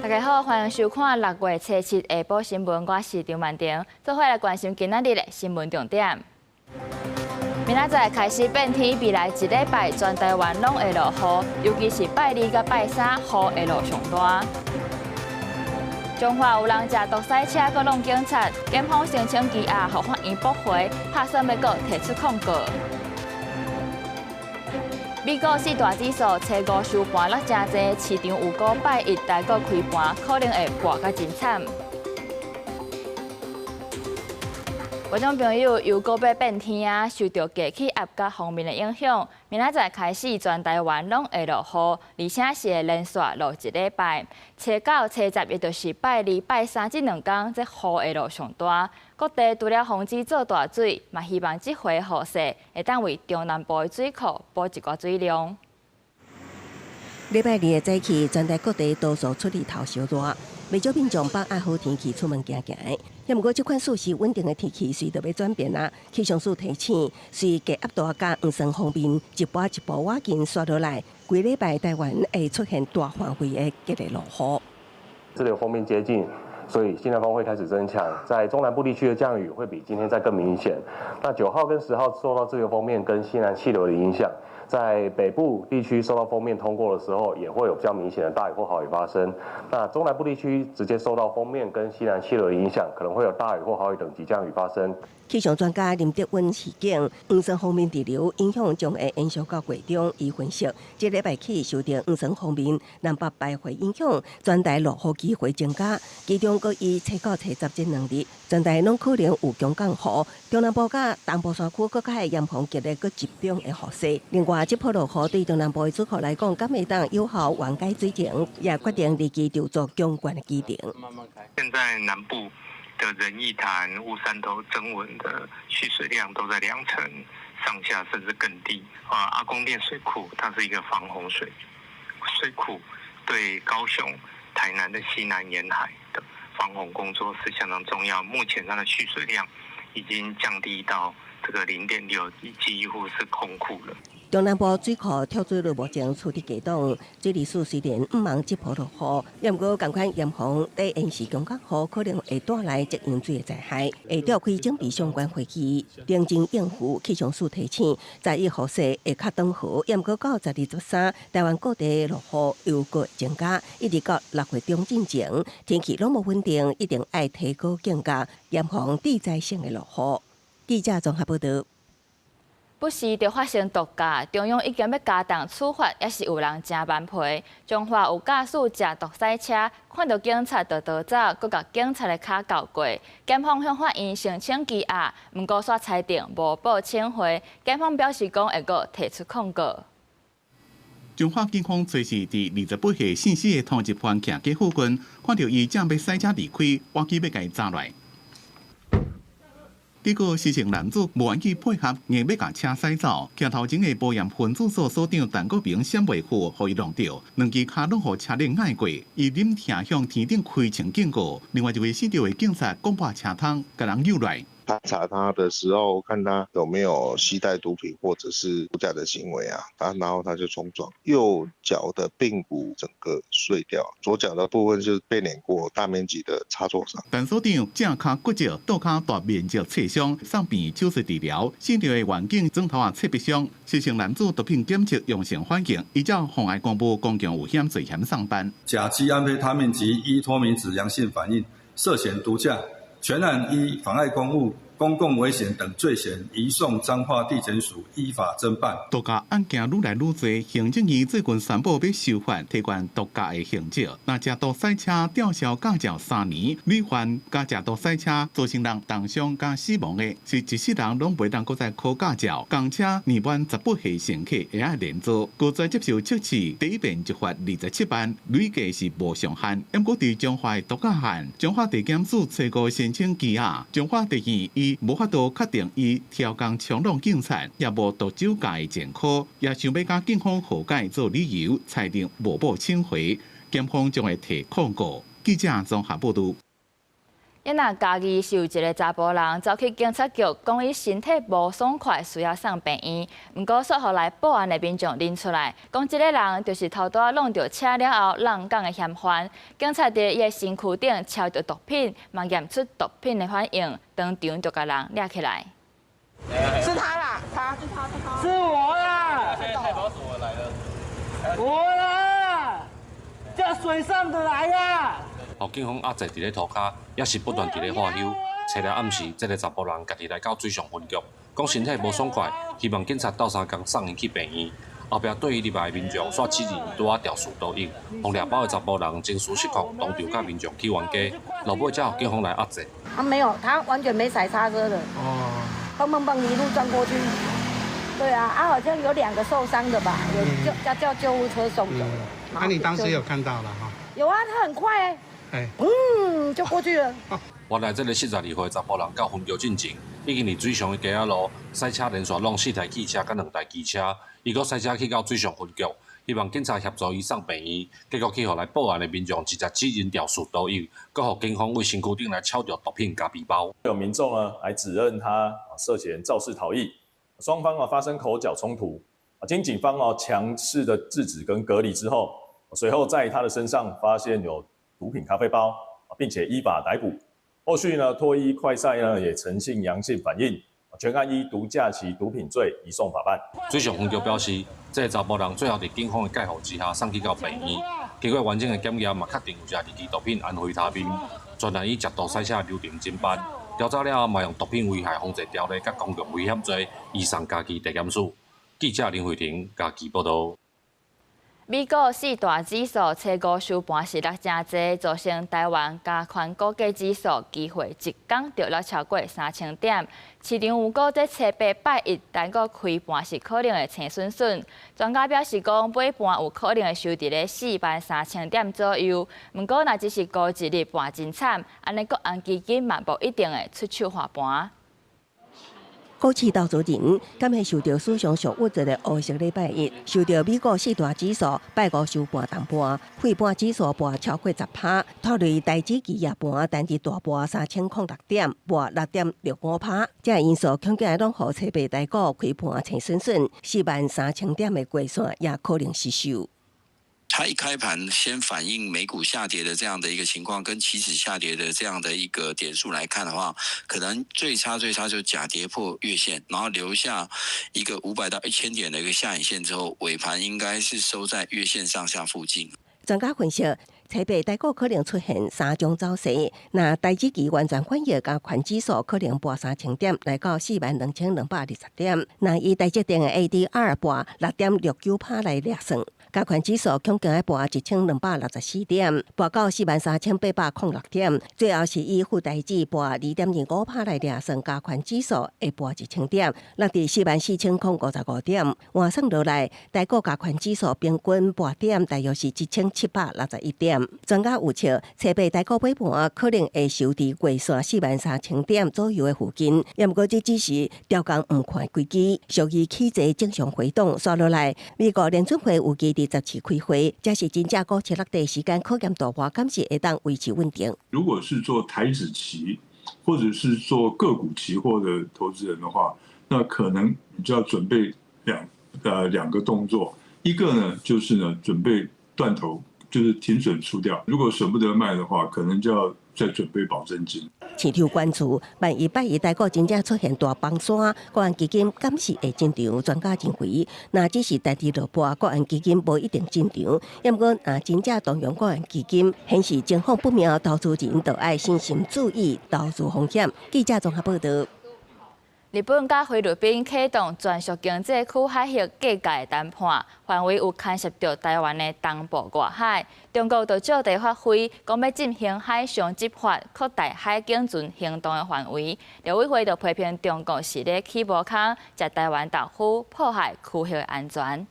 大家好，歡迎收看6月初7下晡新聞，我是張曼婷，做伙來關心今仔日的新聞重點。明仔載開始變天，未來一禮拜全台灣攏會落雨，尤其是拜二佮拜三，雨會落上大。彰化有人食毒駛車，閣挵警察，檢方申請羈押，予法院駁回，拍算欲閣提出控告。美股四大指數初五收盤落誠濟，市場預估拜一台股開盤可能會跌甲真慘。觀眾朋友，又閣欲變天啊，受著低氣壓佮鋒面的影響，明仔載開始全台灣攏會落雨，而且是會連續落一禮拜。初九、初十，也就是拜二、拜三這兩工，這雨會落上大。各地除了防止做大水，嘛希望這回雨勢會當為中南部的水庫補一寡水量。禮拜二的早起，全台各地多數出日頭燒熱，袂少民眾把握好天氣出門行行的。毋過，這款舒適穩定的天氣隨著欲轉變啊！氣象署提醒，隨低壓帶佮黃酸鋒面一波一波倚近紲落來，規禮拜台灣會出現大範圍的激烈落雨。滯留鋒面接近，所以西南風會開始增強，在中南部地區的降雨會比今天再更明顯。那9號跟10號受到滯留鋒面跟西南氣流的影響，在北部地區受到鋒面通過的時候，也會有比較明顯的大雨或豪雨發生。那中南部地區直接受到鋒面跟西南氣流的影響，可能會有大雨或豪雨等級降雨發生。氣象專家林德溫預警，黃酸鋒面滯留影響將會延續到月中。伊分析，這禮拜起受著黃酸鋒面南北徘徊影響，全台落雨機會增加。其中，閣以初九、初十這兩日，全台攏可能有強降雨。中南部佮東部山區閣較會嚴防激烈閣集中的雨勢。另外，這波落雨對中南部的水庫來講，敢會當有效緩解水情，也決定立即籌組強灌的機能。現在南部的仁義潭、烏山頭、曾文的蓄水量都在2成上下，甚至更低。啊，阿公店水庫它是一個防洪水水庫，對高雄、台南的西南沿海的防洪工作是相當重要。目前它的蓄水量已經降低到這個0.6，幾乎是空庫了。中南部水庫調水率目前處佇低檔，水利署雖然毋望這波落雨，毋過仝款嚴防佇延時強降雨可能會帶來積淹水的災害，會召開準備相關會議，認真應付。氣象署提醒，十一雨勢會較轉好，毋過到十二、十三，台灣各地落雨又閣增加，一直到6月中進前，天氣攏無穩定，一定愛提高警覺，嚴防地災性的落雨。記者綜合報導。不時就發生毒駕，中央已經欲加重處罰，猶是有人誠頑皮。彰化有駕駛食毒駛車，看著警察就逃走，閣共警察的跤轎過。檢方向法院申請羈押，毋過煞裁定無報請回。檢方表示講會閣提出控告。彰化警方隨時佇28歲姓施的通緝犯徛街附近，看著伊正欲駛車離開，倚去欲共伊抓來。結果，施姓男子無願意配合，硬欲共車駛走。鏡頭前的埔鹽分駐所所長陳國明閃袂赴，予伊挵著，兩支跤攏予車輪壓過，伊忍疼向天頂開槍警告。另外一位死著的警察廣破車窗，共人救來。盤查他的時候，看他有沒有攜帶毒品或者是毒駕的行為啊，啊，然後他就衝撞，右腳的髕骨整個碎掉，左腳的部分就是被碾過，大面積的擦挫傷。陳所長正跤骨折，倒跤大面積挫傷，送病手術治療。死著的員警指頭仔切割傷，施姓男子毒品檢測陽性反應，依照妨礙公務、公共危險罪嫌送辦。甲基安非他命及依托明酯陽性反應，涉嫌毒駕。全案依妨礙公務、公共危險等罪嫌，移送彰化地檢署依法偵辦。毒駕案件愈來愈濟，行政院最近宣布欲修法，提懸毒駕的刑責。若食毒駛車吊銷駕照3年，屢犯佮食毒駛車造成人重傷佮死亡的，是一世人攏袂當閣再考駕照。公車年滿18歲乘客會愛連坐，閣再接受測試，第一遍就罰27萬，累計是無上限。毋過佇彰化的毒駕案，彰化地檢署初五申請羈押，彰化地院以無法度確定伊刁工衝撞警察，也無毒酒駕的前科，也想欲佮警方和解做理由，裁定無報請回，檢方將會提控告。記者綜合報導。若嘉義是有一个查埔人走去警察局，講伊身體無爽快，需要送病院。毋過煞予來報案的民眾認出來，講這个人就是頭拄仔挵著車了後挵港的嫌犯。警察佇伊的身軀頂抄著毒品，嘛驗出毒品的反應，當場就共人掠起來。是他啦，他是他，是我啦！太保守來了，我啦，叫水上的來啦！予警方壓制佇咧塗跤，也是不斷佇咧喝休。初六暗時，這个查埔人家己來到水上分局，講身體無爽快，希望警察鬥相共送伊去病院。後壁綴伊入來的民眾，煞指認伊拄仔肇事逃逸，予掠包的查埔人情緒失控，當場佮民眾去冤家，落尾才予警方來壓制。啊，沒有，他完全沒踩剎車的。哦。砰砰砰，一路撞過去。對啊，啊，好像有兩個受傷的吧，有叫叫救護車送走了。啊，你當時有看到了哈？有啊，他很快欸，嗯，就過去了。原來這个72歲查埔人到分局進前，已經佇水上的街仔路駛車連續挵四台汽車佮兩台機車，伊閣駛車去到水上分局，希望警察協助伊送病院，結果去予來報案的民眾直接指認肇事逃逸，閣予警方佇身軀頂來抄著毒品佮皮包。有民眾呢來指認他涉嫌肇事逃逸，雙方啊發生口角衝突，經警方哦強勢的制止跟隔離之後，隨後在他的身上發現有毒品咖啡包，並且依法逮捕。後續呢，唾液快篩呢也呈現陽性反應，全案依毒駕及毒品罪移送法辦。水上分局表示，這个查埔人最後佇警方的介護之下送去到病院，經過完整的檢驗，嘛確定有食二支毒品安非他命，全案以涉毒賽車流程偵辦，調查了後嘛用毒品危害防制條例佮公共危險罪移送嘉義地檢署。記者林慧婷嘉義報導。美股四大指數初五收盤是落誠濟，造成台灣加權股價指數機會一工就落超過3000點。市場預估這初八拜一台股開盤是可能會青筍筍。專家表示講，尾盤有可能會收佇咧4萬3000點左右。毋過，若只是沽一日盤真慘，按呢國安基金嘛無一定會出手護盤。股市投資人敢會受著史上上鬱卒的烏色禮拜一，受著美國四大指數拜五收盤重盤，費半指數跌超過10%，拖累台指期夜盤單日大跌3006點，跌6.65%。這因素恐驚攏予初八台股開盤青筍筍，4萬3000點的季線也可能失守。它一開盤先反映美股下跌的這樣的一個情況，跟期指下跌的這樣的一個點數來看的話，可能最差最差就假跌破月線，然後留下一個500到1000點的一個下影線之後，尾盤應該是收在月線上下附近。專家分析，初八台股可能出現三種走勢，若台指期完全反映加權指數可能跌3000點，來到42,220點。若以台積電的 ADR 跌6.69%來量算，加權指數恐驚跌1264點，跌到43,806點。最後是以富台指跌2.25%來量算，加權指數會跌1000點，落佇44,055點。換算落來，台股加權指數平均跌點大約是1761點。專家預測，初八台股尾盤可能會收佇月線4萬3000點左右的附近。毋過這只是刁工毋看規矩，俗語起坐正常回檔，煞落來，美國聯準會預計佇10次開會，這是真正股市落地時間考驗大盤，敢是會當維持穩定。如果是做台指期，或者是做個股期貨的投資人的話，那可能你就要準備兩個動作，一個呢就是呢準備斷頭。就是停損出掉，如果捨不得賣的話，可能就要再準備保證金。市場關注，萬一拜一台股真正出現大崩山，國安基金敢是會進場？專家認為，若只是單日落波，國安基金無一定進場。毋過，若真正動用國安基金，顯示情況不妙，投資人就愛小心注意投資風險。記者綜合報導。日本佮菲律賓啟動專屬經濟區海域界的談判，範圍有牽涉著台灣的東部外海。中國就借題發揮，講欲進行海上執法，擴大海警船行動的範圍。陸委會就批評中國是咧起無空，食台灣豆腐，破壞區域安全。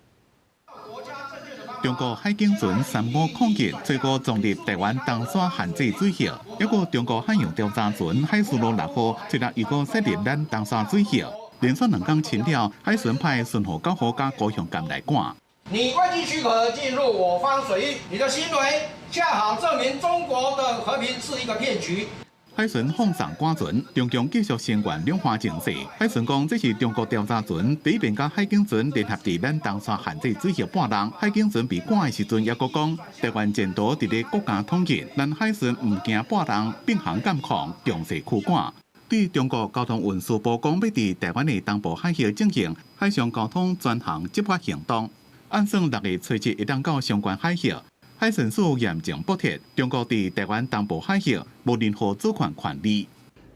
中國海警船3501最高撞入台灣東沙限制水域，抑閣中國海洋調查船海事路6號，昨日又閣駛入咱東沙水域，連續兩工侵擾，海巡派巡護9號佮高雄艦來趕。你未經許可進入我方水域，你的行為恰好證明中國的和平是一個騙局。海巡放送趕船，中共繼續聲援兩岸情勢。海巡講，這是中國調查船第一遍佮海警船聯合佇咱東沙限制水域半人。海警船被趕的時陣，猶閣講台灣前途佇咧國家統一，咱海巡毋驚半人，並行監控，強勢驅趕。對中國交通運輸部講，欲佇台灣的東部海域進行海上交通專項執法行動，按算6月初7會當到相關海域。海巡署嚴正駁斥，中國佇台灣東部海域無任何主權權利。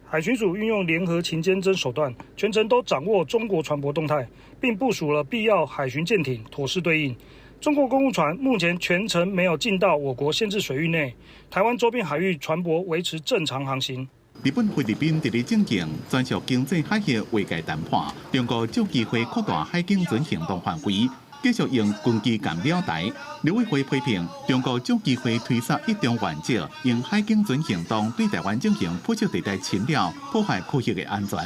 海巡署運用聯合勤監偵手段，全程都掌握中國船舶動態，並部署了必要海巡艦艇妥適對應。中國公務船目前全程沒有進到我國限制水域內，台灣周邊海域船舶維持正常航行。日本、菲律賓佇咧進行專屬經濟海域劃界談判，中國藉機會擴大海警船行動範圍，繼續用軍機干擾台。陸委會批評中國藉機會推捒一中原則，用海警船行動對台灣進行灰色地帶侵擾，破壞區域的安全。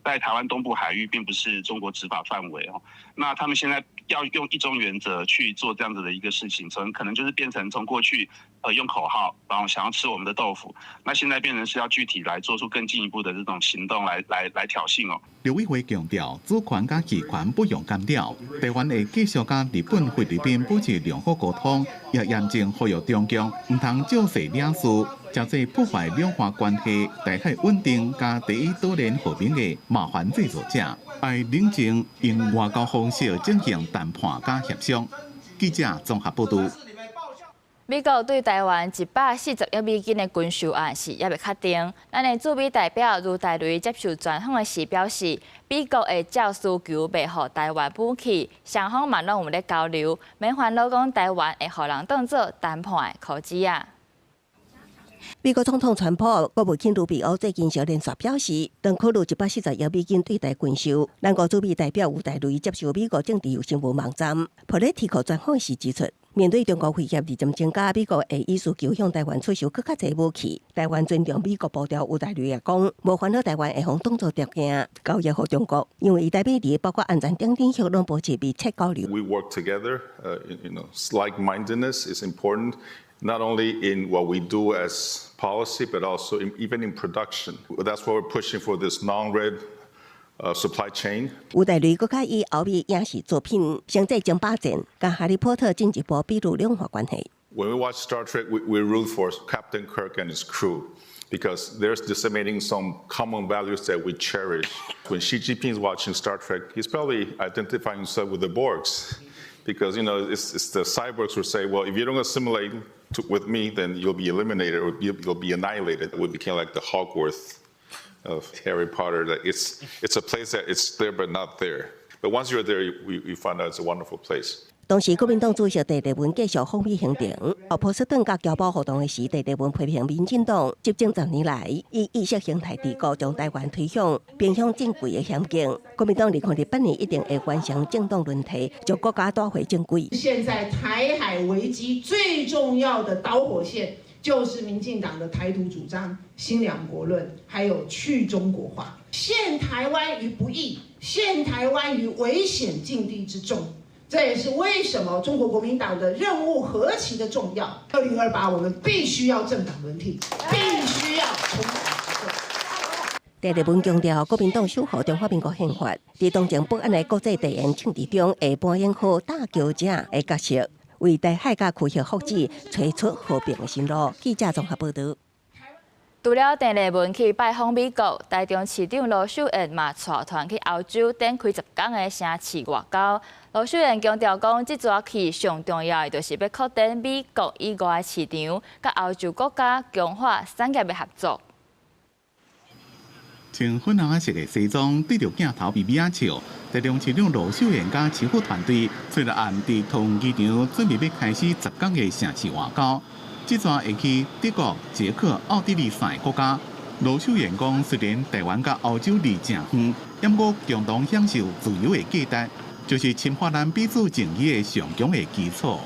在台灣東部海域並不是中國執法範圍哦，那他們現在要用一中原則去做這樣子的一個事情，從可能就是變成從過去用口號，然後想要吃我們的豆腐，那現在變成是要具體來做出更進一步的這種行動來挑釁哦。陸委會強調，主權佮漁權不容干擾，台灣會繼續佮日本、菲律賓保持良好溝通，也嚴正呼籲中共毋通借勢惹事，成做破壞兩岸關係、台海穩定佮第一島鏈和平的麻煩製造者，愛冷靜用外交方式進行談判佮協商。記者綜合報導。美國對台灣140億美金的軍售案是猶未確定。咱的駐美代表盧大雷接受專訪的時表示，美國會照需求賣予台灣武器，雙方嘛攏有咧交流，免煩惱講台灣會予人當做談判的箍子仔。美國總統川普、國務卿盧比歐最近相連續表示，當考慮140億美金對台軍售。咱國駐美代表吳大雷接受美國政治新聞網站 Politico 專訪時指出，面對中國威脅日漸增加，美國會依需求向台灣出售閣較濟武器。台灣尊重美國步調，吳大雷也講，無煩惱台灣會予當作條件交易予中國，因為伊台美佇包括安全等等項攏保持密切交流。 We work together. Like-mindedness is important, not only in what we do as policy, but also even in production. That's why we're pushing for this non-red supply chain. 吳大雷閣較以歐美影視作品《星際爭霸戰》佮哈利波特進一步比喻兩岸關係。 When we watch Star Trek, we root for Captain Kirk and his crew because they're disseminating some common values that we cherish. When Xi Jinping is watching Star Trek, he's probably identifying himself with the Borgs because it's the cyborgs who say, "Well, if you don't assimilate with me, then you'll be eliminated or you'll be annihilated." We became like the Hogwarts of Harry Potter. That it's a place that it's there but not there. But once you're there, you find out it's a wonderful place. 當時國民黨主席鄭麗文繼續訪美行程，波士頓佮僑胞活動的時，鄭麗文批評民進黨執政10年來，以意識形態治國，將台灣推向偏向政貴的險境。國民黨2018年一定會完成政黨輪替，將國家帶回正軌。現在台海危機最重要的導火線，就是民進黨的台獨主張、新兩國論，還有去中國化，陷台灣於不義，陷台灣於危險境地之中。這也是為什麼中國國民黨的任務何其的重要。2028，我們必須要政黨輪替，必須要重鄭麗文強調，國民黨守護中華民國憲法，佇當前不安的國際地緣政治中，會扮演好搭橋者的角色，為台海佮區域福祉揣出和平的新路。記者綜合報導。除了鄭麗文去拜訪美國，台中市長盧秀燕嘛帶團去歐洲展開10工的城市外交。盧秀燕強調講，這逝去上重要的就是欲擴展美國以外的市場，佮歐洲國家強化產業的合作。穿粉紅色的西裝，對著鏡頭微微仔笑。台中市長盧秀燕佮市府團隊，昨暗佇桃園機場準備欲開始10工的城市外交。這逝會去德國、捷克、奧地利三个國家。盧秀燕講，雖然台灣佮歐洲離誠遠，毋過共同享受自由的價值，就是深化咱彼此情誼的上強的基礎。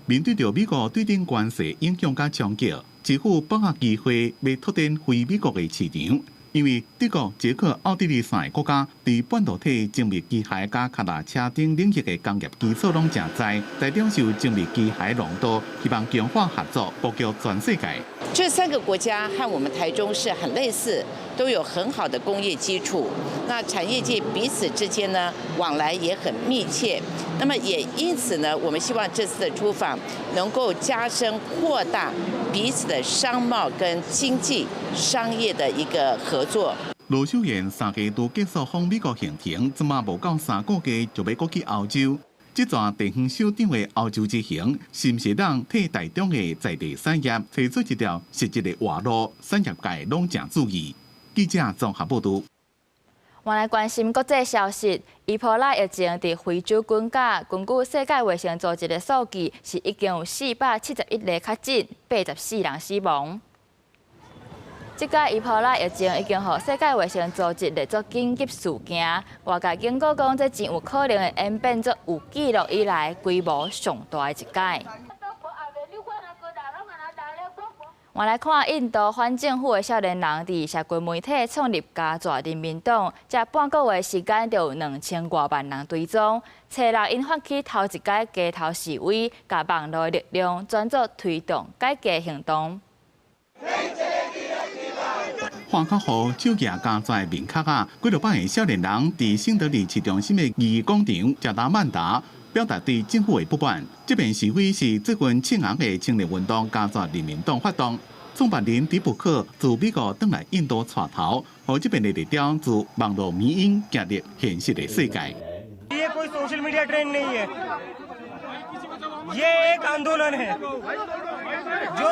面對著美國對頂關稅影響佮衝擊，政府把握機會欲拓展非美國的市場。因為德國、捷克、奧地利三个國家佇半導體、精密機械佮跤踏車等領域的工業基礎攏誠濟，台中受精密機械龍頭，希望強化合作，布局全世界。這三個國家和我們台中市很類似，都有很好的工業基礎。那產業界彼此之間呢，往來也很密切。那麼也因此呢，我們希望這次的出訪能夠加深擴大彼此的商貿跟經濟商業的一個合作。盧秀燕三月拄結束訪美國行程，這馬無夠3個月就欲閣去歐洲。這逝地方首長的歐洲之行，是毋是當替台中的在地產業提出一條實質的活路？產業界攏誠注意。記者綜合報導。換來關心國際消息，伊波拉疫情佇非洲滾價，根據世界衛生組織的數據，是已經有471例確診，84人死亡。這擺伊波拉疫情已經予世界衛生組織列作緊急事件，外界警告講，這真有可能會演變做有記錄以來規模上大的一擺。換來看印度反政府的少年人佇社群媒體創立加濟人民黨，這半個月時間就有2000外萬人追蹤。初六𪜶發起頭一擺街頭示威，共網路力量專做推動改革行動。看口號，手舉加濟面殼仔，幾若百个少年人佇新德里市中心的議會廣場，加達曼達表達對政府的不滿。這遍示威是最近青紅的青年運動加濟人民黨發動。創辦人迪布克自美國轉來印度帶頭，予這遍的熱潮自網路迷因行入現實的世界。 ये कोई social media trend नहीं है, ये एक आंदोलन है जो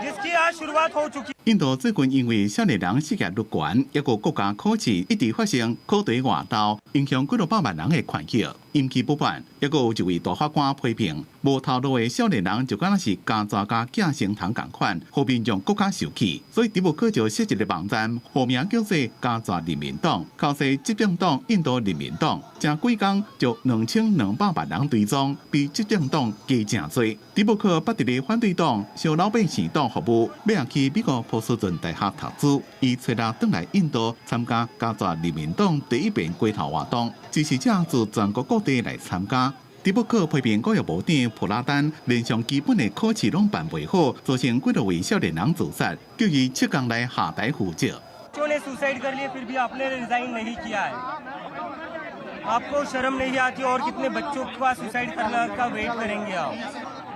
जिसकी आज शुरुआत हो चुकी。印度最近因為少年人失業率懸，抑閣國家考試一直發生考題外漏，影響幾若百萬人的權益，引起不滿。抑閣有一位大法官批評，無頭路的少年人就敢若是加濟佮寄生蟲仝款，予民眾閣較受氣。所以迪布克就設一个網站，號名叫做加濟人民黨，靠勢執政黨印度人民黨，才幾工就2200萬人追蹤，比執政黨加誠濟。迪布克捌佇咧反對黨小老百姓黨服務，欲去美國波士頓大學讀書，伊初六轉來印度參加加濟人民黨第一遍街頭活動，支持者自全國各地來參加。迪布克批評教育部長普拉丹連上基本的考試攏辦袂好，造成幾若位少年人自殺，叫伊七工來下台負責。 ने सुसाइड कर लिए, फिर भी आपने रिजाइन नहीं किया है। आपको शर्म नहीं आती? और कितने बच्चों का सुसाइड करने का वेट करेंगे आप?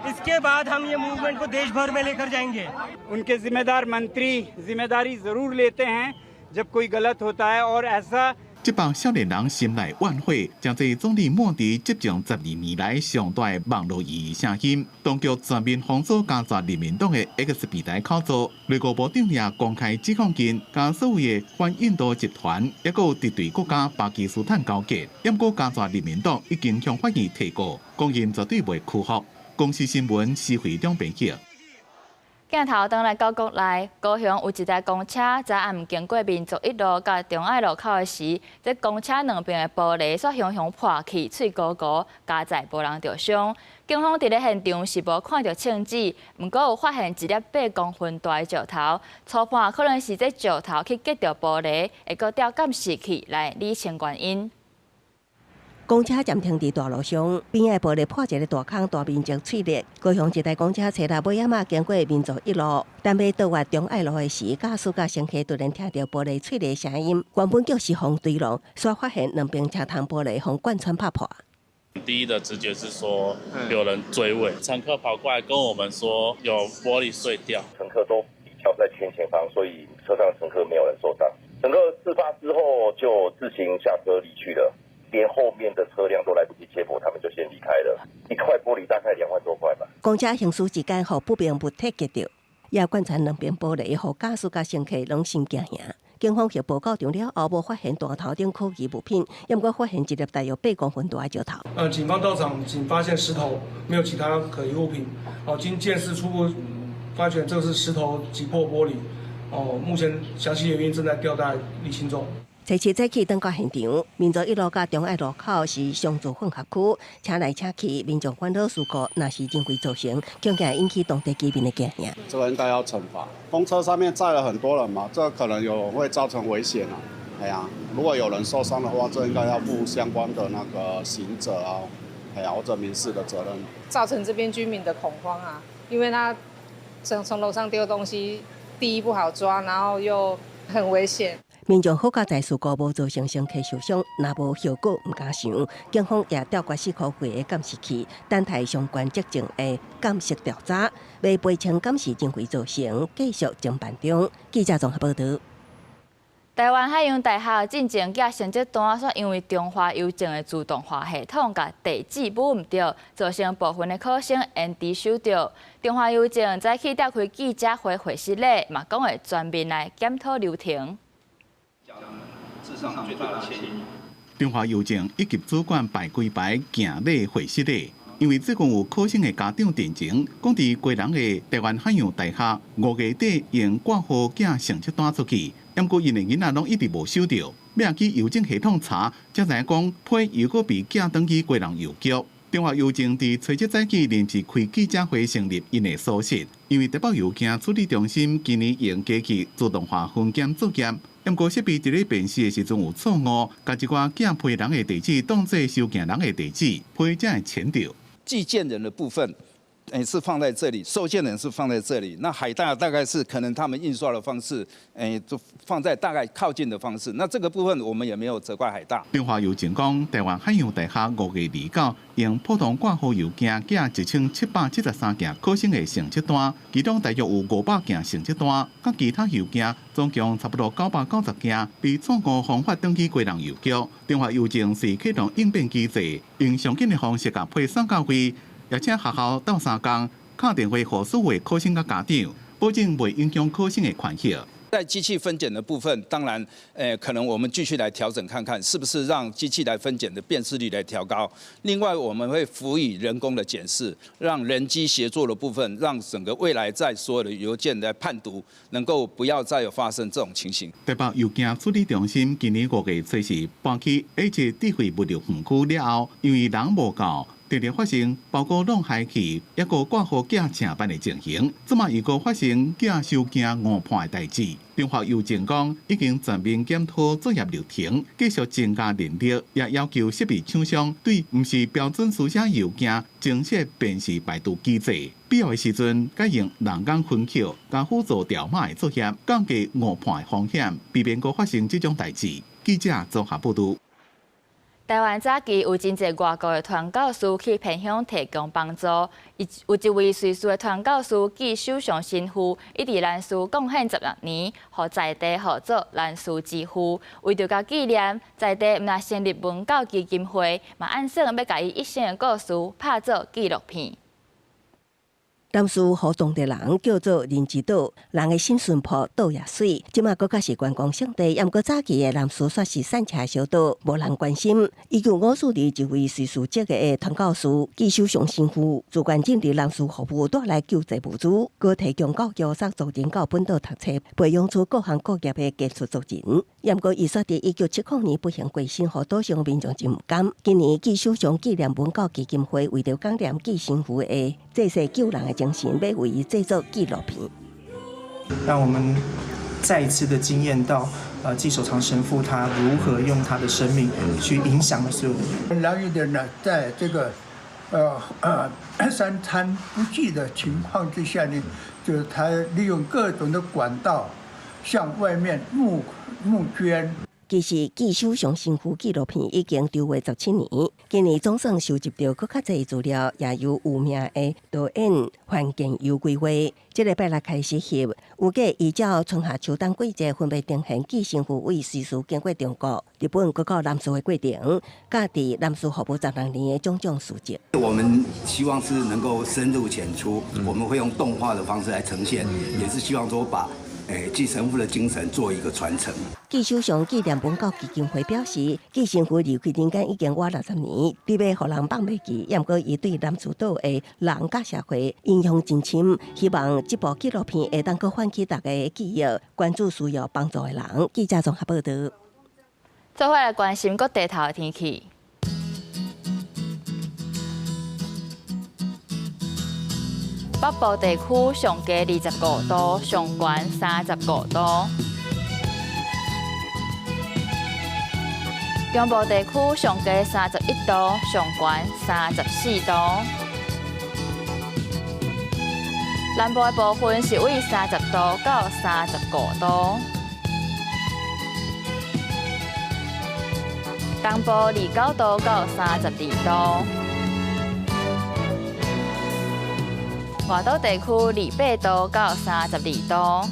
इसके बाद हम ये मूवमेंट को देश भर में लेकर जाएंगे। उनके जिम्मेदार मंत्री जिम्मेदारी जरूर लेते हैं जब कोई गलत होता है और ऐसा 這幫少年人心內怨火，誠濟總理莫迪執政12年來上大的網路異議聲音，當局全面封鎖加濟人民黨的 X 平台口座，內閣部長也公開指控𪜶，佮所謂的反印度集團，抑閣有敵對國家巴基斯坦勾結。毋過加濟人民黨已經向法院提告，講𪜶絕對袂屈服。公視新聞施惠中編輯。鏡頭轉來到國內，高雄有一台公車，昨暗經過民族一路佮忠愛路口的時，這公車兩邊的玻璃煞雄雄破去，碎糊糊，佳哉無人著傷。警方佇咧現場是無看著槍支，毋過有發現一粒8公分大的石頭，初判可能是這石頭去擊著玻璃，會閣調監視器來理清原因。公車暫停佇大路上，邊仔玻璃破一個大空，大面積碎裂。高雄一台公車初六尾仔仔經過民族一路，等欲倒越忠愛路的時，駕駛佮乘客突然聽著玻璃碎裂聲音，原本叫是風墜落，煞發現兩邊車窗玻璃予貫穿拍破。第一的直覺是說有人追尾，乘客跑過來跟我們說有玻璃碎掉，乘客都比較在前前方，所以車上的乘客沒有人受傷。乘客事發之後就自行下車離去了。連後面的車輛都來不及接駁，他們就先離開了。一塊玻璃大概2萬多塊吧。公車行駛之間，予不明物體擊著，也貫穿兩邊玻璃，予駕駛佮乘客攏心驚嚇。警方協報到場了後，無發現彈頭等可疑物品，也毋過發現一粒大約8公分大的石頭。警方到場僅發現石頭，沒有其他可疑物品。哦，經鑑識初步發現這是石頭擊破玻璃。哦，目前詳細原因正在調查釐清中。初七早起轉到現場，民族一路佮忠愛路口是商住混合區，車來車去，民眾煩惱事故，若是人為造成，恐驚引起當地居民的驚嚇。這個應該要懲罰。公車上面載了很多人嘛，這可能有會造成危險啊。係啊，如果有人受傷的話，這應該要負相關的那個刑責啊，係啊，或者民事的責任。造成這邊居民的恐慌啊，因為他從樓上丟東西，第一不好抓，然後又很危險。民眾好佳哉事故無造成乘客受傷，若無後果毋敢想。警方也調撥四箍歲的監視器，等待相關責證的鑑識調查，欲釐清敢是人為造成，繼續偵辦中。記者綜合報導。台灣海洋大學進前寄成績單，煞因為中華郵政的自動化系統共地址補毋著，造成部分的考生延遲收著。中華郵政早起召開記者會會失禮，嘛講會全面來檢討流程。中華郵政一級主管白圭白行禮會失禮，因為最近有考生的家長陳情，講佇基隆的台灣海洋大學5月底用掛號寄成績單出去，毋過𪜶的囡仔攏一直無收著，尾仔去郵政系統查，才知影講批又閣被寄轉去基隆郵局。中華郵政佇初七早起臨時開記者會承認𪜶的疏失，因為台北郵件處理中心今年用機器自動化分揀作業。毋過設備佇咧辨識的時陣有錯誤，共一寡寄批人的地址當做收件人的地址，批才會簽著。寄件人的部分，是放在這裡，收件人是放在這裡。那海大大概是可能他們印刷的方式，就放在大概靠近的方式。那這個部分我們也沒有責怪海大。中華郵政講，台灣海洋大學5月29用普通掛號郵件寄1773件考生的成績單，其中大約有500件成績單，佮其他郵件總共差不多990件，被錯誤方法轉去基隆郵局。中華郵政是啟動應變機制，用上緊的方式共批送到位。也請學校鬥相共，敲電話予所有考生佮家長，保證袂影響考生的權益。在機器分揀的部分，當然，可能我們繼續來調整看看，是不是讓機器來分揀的辨識率來調高。另外，我們會輔以人工的檢視，讓人機協作的部分，讓整個未來在所有的郵件來判讀，能夠不要再有發生這種情形。台北郵件處理中心今年5月初四搬去 A 智慧物流園區了後，因為人無夠。常常發生包裹攏害去，抑閣掛號寄正版的情形，這馬又閣發生寄收件誤判的代誌。中華郵政講已經全面檢討作業流程，繼續增加人力，也要求設備廠商對毋是標準書寫郵件增設辨識排除機制，必要的時陣改用人工分級佮輔助條碼的作業，降低誤判的風險，避免閣發生這種代誌。記者綜合報導。台灣早期有真濟外國的傳教士去偏鄉提供幫助，有一位瑞士的傳教士紀守常神父，伊佇蘭嶼貢獻16年，予在地號做蘭嶼之父。為著共紀念，在地毋但成立文教基金會，嘛按算欲共伊一生的故事拍做紀錄片。南勢予當地人叫做人之島，人的心淳樸，島也媠。這馬閣較是觀光勝地，毋過早期的南勢煞是散赤小島，無人關心。1954年，一位瑞士籍的傳教士紀守常神父，自願進入南勢服務，帶來救濟物資，閣提供教育，送族人到本島讀冊，培養出各行各業的傑出族人。毋過伊煞佇1970年不幸過身，予島上民眾真毋甘。今年紀守常紀念文教基金會為著感念紀神父的濟世救人的精神，欲為伊製作紀錄片。讓我們再一次的驚豔到，紀守常神父他如何用他的生命去影響了所有的人。蘭嶼的呢，在這個三餐不繼的情況之下呢，就是他利用各種的管道向外面募捐。其實，紀守常神父紀錄片已經籌劃17年，今年總算收集著閣較濟資料，也由有名的導演范建佑規劃。這禮拜六開始翕，預計依照春夏秋冬季節分別呈現紀神父為瑞士經過中國、日本、閣到南勢的過程，佮佇南勢服務16年的種種事跡。我們希望是能夠深入淺出，我們會用動畫的方式來呈現，也是希望說把紀神父的精神做一個傳承。紀守常紀念文教基金會表示，紀神父離開人間已經滿60年，特別予人放袂記，毋過伊對南勢島的人佮社會影響真深，希望這部紀錄片會當閣喚起大家的記憶，關注需要幫助的人。記者綜合報導。做伙來關心各地頭的天氣。北部地區上低25度，上懸35度。中部地區上低31度，上懸34度。南部的部分是為30度到35度。東部29度到32度。外島地區28度到32度。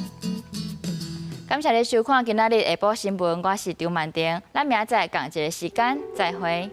感謝你收看今仔日下晡新聞，我是張曼婷，咱明仔載仝一个時間再會。